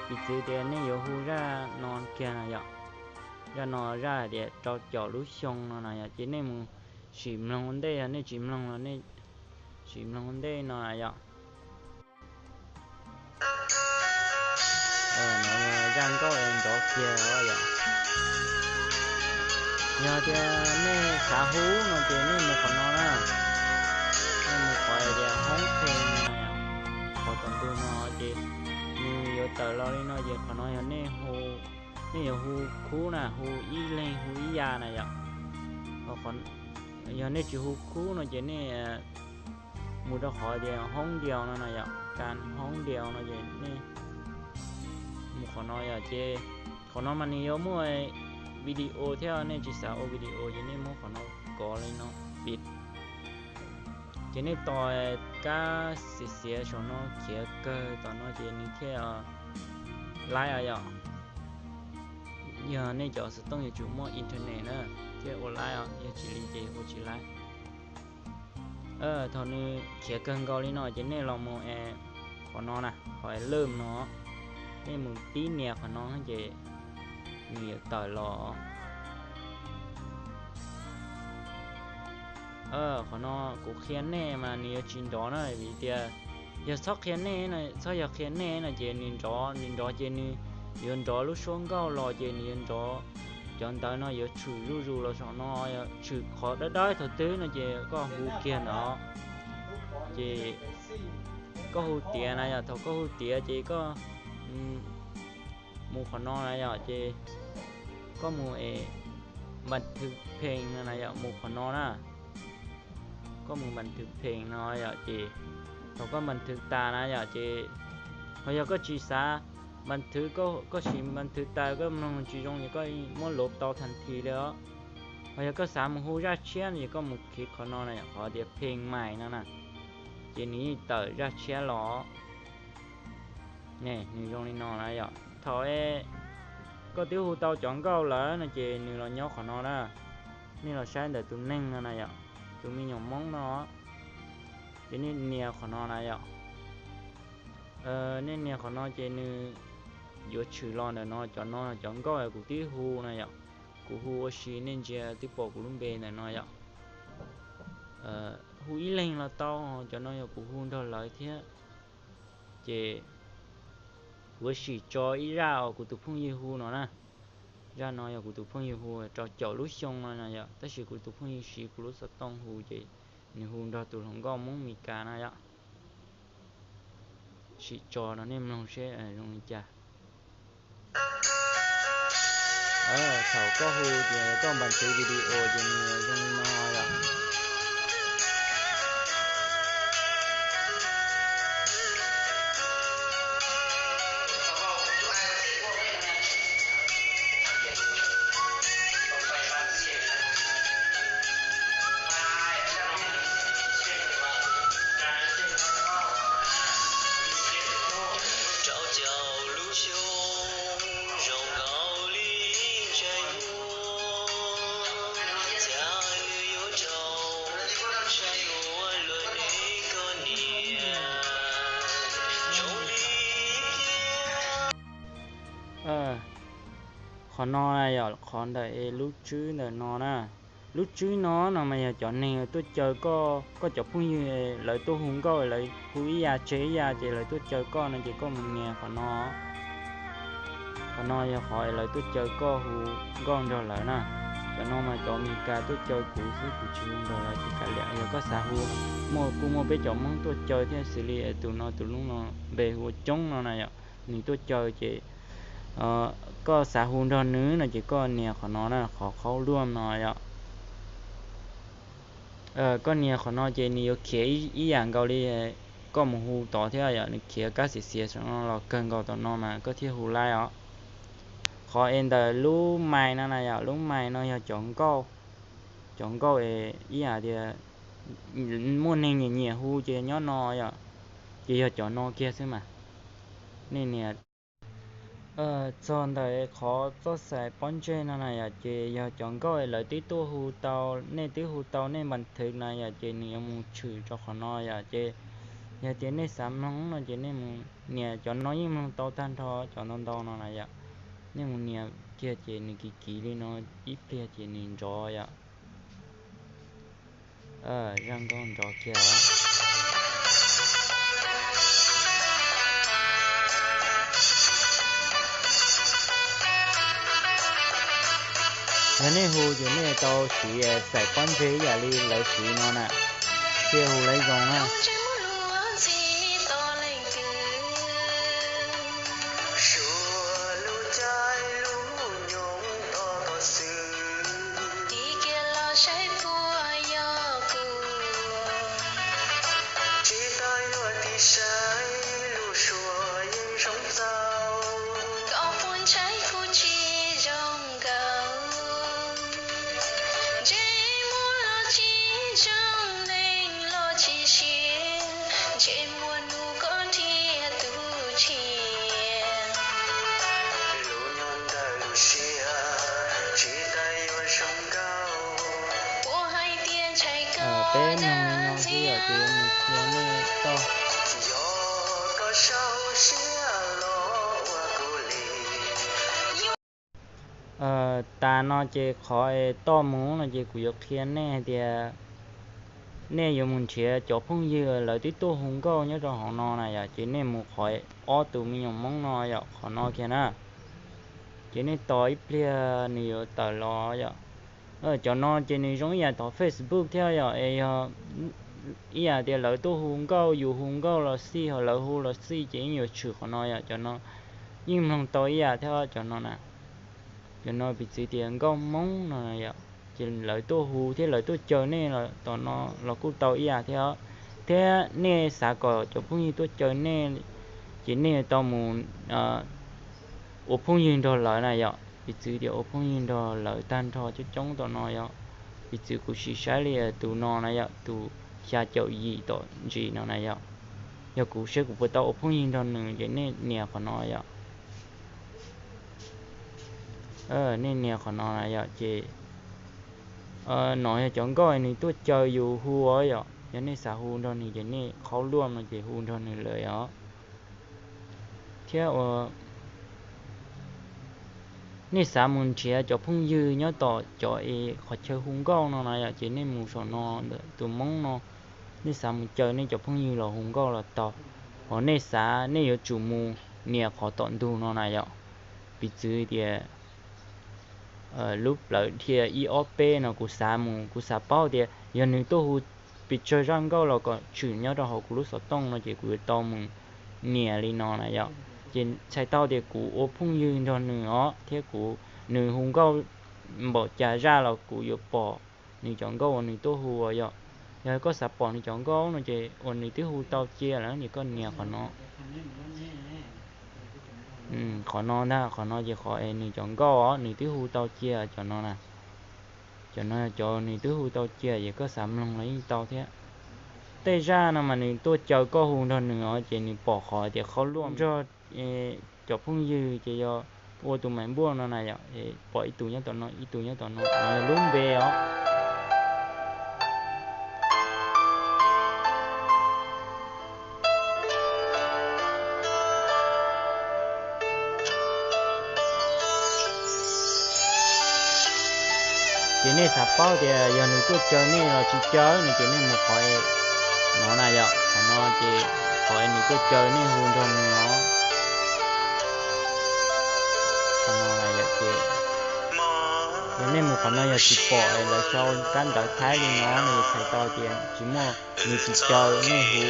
Piv txwv tias nej yuav hu zaj no kiag na yom, zaj no zaj hais tias rau caum lub xyoo no na yom, ces nej mus sim mloog ua ntej, yog nej tsis mloog los nej sim mloog ua ntej no na yom. No zaj nkauj nrov kiag os yom. Yog tias nej xav hu no ces nej mus qhov no na, nej mus qhov tias hoob pheej no, qhov tom ntug no ces nws yuav tawm los li no ces qhov no yog nej hu, nej yuav hu khub na, hu ib leeg hu ib yam na yom. Yog nej tsis hu khub no ces nej mus rau qhov tias hoob diaus no na yom, kas hoob diaus no ces nej mus qhov no yom, ces qhov no mas nws yuav muaj video thiab, nej tsis xav ua video ces nej muab qhov no kov li no, pib. Ces nej tos kab xiav xiav saum no khiav kawg tom no ces nws thiaj laib os yom. Yog nej cov xov tooj yuav tsum muaj internet na thiaj ua laib os, yog tsis li ces ua tsis laib. Thaum nws khiav kawg nkaus li no ces nej los mus es qhov no na, qhov lwm no, nej mus pib nias qhov no ces nws yuav tawm los. Qhov no kuv qhia nej mas nws yuav tsis nrov na, vim tias yog txhob qhia nej, txhob yog qhia nej no ces nws nrov, nws nrov ces nws yuav nrov lub suab nkauj los ces nws yuav nrov, cov ntawv no yuav tshwm zuj zus los saum no, tshwm qhov dawb dawb thaum twg no ces koj hu kiag ntawd, ces koj hu tiav na yom, thaum koj hu tiav ces koj mus qhov no na yom, ces koj mus es npas thwv pheej no na yom, mus qhov no na. Koj mus npas thwv pheej no yom, ces thaum koj npas thwv tas na yom, ces ho yog koj tsis xav npas thwv, koj sim npas thwv tas koj mloog tsis zoo ces koj muab luv tau thas this li os. Ho yog koj xav mus hu zaj tshiab no ces koj mus khiv qhov no na yom, qhov tias pheej mais no na, ces nws yeej tawm zaj tshiab los. Ne, nws zoo li no na yom. Thaum koj twb hu tau cov nkauj lawm no ces nws los nyob qhov no na. Nej los saib ntawm tus neeg no na yom, tus me nyuam Hmoob no, ces nej nias qhov no na yom. Nej nias qhov no ces nws yuav tshwm los ntawm no, cov no cov nkauj kuv twb hu na yom. Kuv hu ua si nej ntsia twb pom kuv lub npe ntawm no yom. Hu ib leeg los tau, cov no yog kuv hu nrog lawv thiab. Ces kuv sim tso ib zaj uas kuv tus phooj ywg hu no na. Zaj no yog kuv tus phooj ywg hu rau caum lub xyoo no na yom, tab sis kuv tus phooj ywg siv kuv lub xov tooj hu ces nws hu nrog tus hluas nkauj Hmoob Mes Kas na yom. Sim tso rau nej mloog seb zoo li cas. Thaum koj hu ces koj npas thwv video ces nws zoo li no yom. Qhov no na yom, qhov ntawm es lub tswb ntawm no na. Lub tswb no no mas yog cov neeg tuaj caw koj, koj cov phooj ywg lawv tuaj hu nkauj, lawv hu ib yam tseg ib yam ces lawv tuaj caw koj no ces koj mus nias qhov no. Qhov no yog qhov lawv tuaj caw koj hu nkauj nrog lawv na. Cov no mas cov Mes Kas tuaj caw kuv xwb, kuv tsis hu nrog lawv ces kav liam. Yog koj xav hu, muaj kuj muaj peb cov Hmoob tuaj caw thiab xws li tus no tus lub no npe hu ua Coob no na yom, nws tuaj caw ces koj xav hu nrog nws no ces koj nias qhov no na, qhov qhaub luaj no yom. Koj nias qhov no ces nws yuav khiav ib yam nkaus li koj mus hu tod thiab yom, nws khiav kab xiav xiav saum no los kawg nkaus tom no mas koj thiaj hu laib os. Qhov es ntawm lub mais no na yom, lub mais no yog cov nkauj, cov nkauj es ib yam tias muaj neeg nyiam nyiam hu ces nyob no yom, ces yog cov no kiag xwb mas. Nej nias txog ntawm qhov txoj xais pob ntseg no na yom, ces yog cov nkauj lawv twb tuaj hu tau, nej twb hu tau nej npas thwv na yom, ces nws yuav mus tshwm rau qhov no yom, ces Yog tias nej xav mloog no ces nej mus nias cov no, yeej mloog tau tag nrho cov ntau ntau no na yom. Nej mus nias kiag ces nws kiv kiv li no ib pliag ces nws nrov yom. Zaj nkauj nrov kiag. Yog nej hu ces nej tau siv xaim pob ntseg ib yam li lawv siv no na, thiaj hu lawv zoo na. Peb mloog li no xwb yom, ces yuav mus qhia nej toj. Tas no ces qhov es toj mus no ces kuv yuav qhia nej hais tias nej yuav mus nrhiav cov phooj ywg lawv twb tuaj hu nkauj nyob rau hauv no na yom, ces nej mus qhov ob tus me nyuam Hmoob no yom, qhov no kiag na. Ces nej tos ib pliag nws yuav tawm los yom. Cov no ces nws zoo ib yam tom Facebook thiab yom, es yog ib yam tias lawv tuaj hu nkauj, yus hu nkauj los xij, ho lawv hu los xij ces yeej yuav tshwm qhov no yom. Cov no yeej mloog tau ib yam thiab cov no na. Cov no piv txwv tias nkauj Hmoob no yom, ces lawv tuaj hu thiab lawv tuaj caw nej los tom no los kuj tau ib yam thiab. Thiab nej xav kom cov phooj ywg tuaj caw nej, ces nej yuav tau mus ua phooj ywg nrog lawv na yom. Piv txwv tias ua phooj ywg nrog lawv tag nrho coob coob tom no yom. Piv txwv kuv sim saib li tus no na yom, tus xya caum yim tom ntsis no na yom. Yog kuv saib kuv puas tau ua phooj ywg nrog nws ces nej nias qhov no yom. Nej nias qhov no na yom, ces no yog cov nkauj nws tuaj caw yus hu os yom. Yog nej xav hu nrog nws ces nej qhaub luaj no ces hu nrog nws lawm os. Thiab ua nej xav mus nrhiav cov phooj ywg nyob tom cov es qhov chaw hu nkauj no na yom, ces nej mus saum no ntawm tus Hmoob no, nej xav mus caw nej cov phooj ywg los hu nkauj los tau. Ho nej xav nej yuav tsum mus nias qhov tom ntug no na yom. Piv txwv tias lub plawv dhia ib ob peb no kuv xav mus, kuv xav paub tias yog nws tuaj hu pes tsawg zaj nkauj los kom tshwm nyob rau hauv kuv lub xov tooj no ces kuv yuav tau mus nias li no na yom. Ces txhais tau tias kuv ua phooj ywg nrog nws os, thiab kuv, nws hu nkauj npaum cas zaj los kuv yuav pom nws cov nkauj uas nws tuaj hu os yom. Yog koj xav pom nws cov nkauj no ces uas nws twb hu tau cia lawm ces koj nias qhov no. Qhov no ntag, qhov no ces qhov es nws cov nkauj os nws twb hu tau cia cov no na. Cov no cov nws twb hu tau cia ces koj xav mloog los yeej tau thiab. Tej zaj no mas nws tuaj caw koj hu nrog nws os ces nws pom qhov tias qhaub luaj nrog cov phooj ywg ces yog ua tus mais npuaj no na yom, pom ib tug nyob tom no ib tug nyob tom no, no yog lub npe os. Ces nej xav paub tias yog nws tuaj caw nej los tsis caw no ces nej mus qhov no na yom, qhov no ces qhov nws tuaj caw nej hu nrog nws os. Qhov no yom, ces yog nej mus qhov no yog tsis pom lawv sau kab ntawv Thaib li no no ces txhais tau tias tsis muaj, nws tsis caw nej hu.